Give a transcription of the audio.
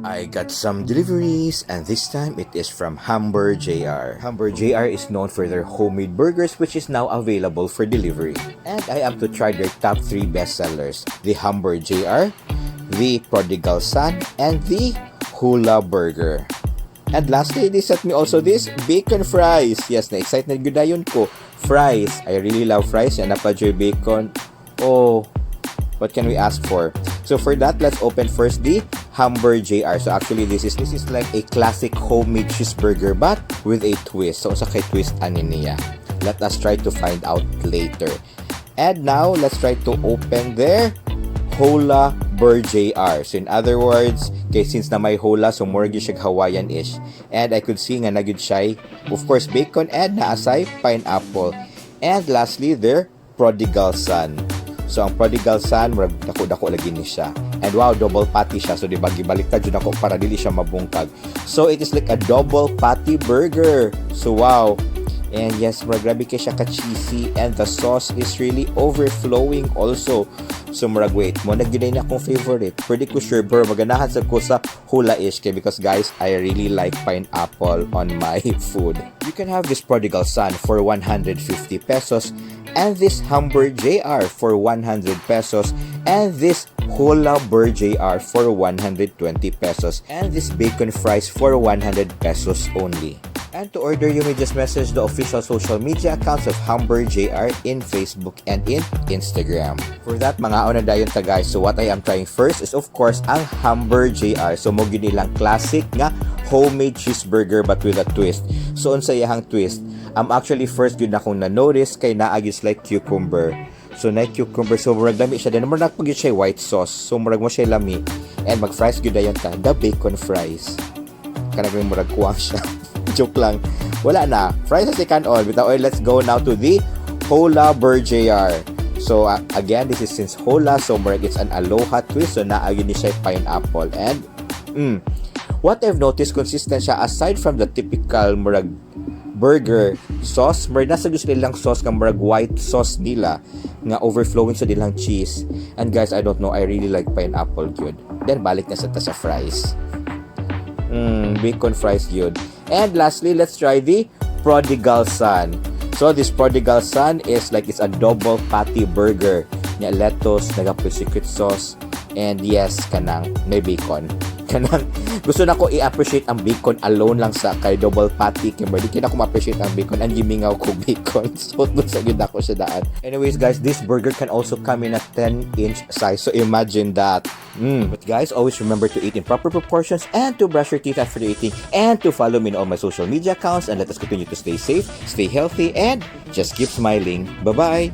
I got some deliveries, and this time it is from Hamburg JR. Hamburg JR is known for their homemade burgers, which is now available for delivery. And I am to try their top three bestsellers: the Hamburg JR, the Prodigal Son, and the Hula Burger. And lastly, they sent me also this bacon fries. Yes, na-excite na gyud dayon ko. Fries. I really love fries and naa pa juy bacon. Oh, what can we ask for? So for that, let's open first the Hamburg JR. So actually, this is like a classic homemade cheeseburger but with a twist. So unsa kay twist ani niya? Let us try to find out later. And now, let's try to open their Hola Burger JR. So in other words, kay since na may hola, so more gyud siya Hawaiian-ish. And I could see nga naa gyud siya, of course, bacon and naa say pineapple. And lastly, their Prodigal Son. So ang Prodigal Son, murag dako-dako lagi ni siya. And wow, double patty siya. So di ba gibaliktad jud ako para dili siya mabungkag. So it is like a double patty burger. So wow. And yes, murag grabe kay siya ka-cheesy and the sauce is really overflowing also. So murag wait, mao na gyud na akong favorite. Pretty ko sure pero maganahan sa ko sa hula-ish kay because, guys, I really like pineapple on my food. You can have this Prodigal Son for 150 pesos and this Hamburg JR for 100 pesos and this Hula Burger JR for 120 pesos and this bacon fries for 100 pesos only. And to order, you may just message the official social media accounts of Hamburg JR in Facebook and in Instagram. For that, mangaon na dayon ta, guys. So what I am trying first is, of course, ang Hamburg JR. So mao gyud nilang classic nga homemade cheeseburger but with a twist. So unsa iyahang twist? Actually, first gyud akong na-notice kay naa gyud like cucumber. So na cucumber, so murag lami siya. Then murag pag siya white sauce. So murag mao siya lami. And mag fries gyud dayon ta, the bacon fries. Kanang murag kuwang siya. Joke lang. Wala na. Fries as can all. Without oil, let's go now to the Hola Burger JR. So, again, this is since Hola, so murag it's an aloha twist. So, naa gyud ni siya pineapple. And, what I've noticed, consistent siya aside from the typical murag burger sauce, murag naa sad nilang sauce nga murag white sauce nila nga overflowing sa nilang cheese. And guys, I don't know, I really like pineapple gyud. Then balik na sa ta sa fries. Bacon fries yun. And lastly, let's try the Prodigal Son. So this Prodigal Son is like it's a double patty burger. Nya lettuce, naa poy secret sauce, and yes, kanang may bacon. Kanang gusto na ko i-appreciate ang bacon alone lang sa kay double patty kay di kina ko ma-appreciate ang bacon and gimingaw ko bacon. So dun sa gyud ako siya daan. Anyways, guys, this burger can also come in a 10-inch size. So imagine that. But guys, always remember to eat in proper proportions and to brush your teeth after eating and to follow me in all my social media accounts, and let us continue to stay safe, stay healthy, and just keep smiling. Bye-bye.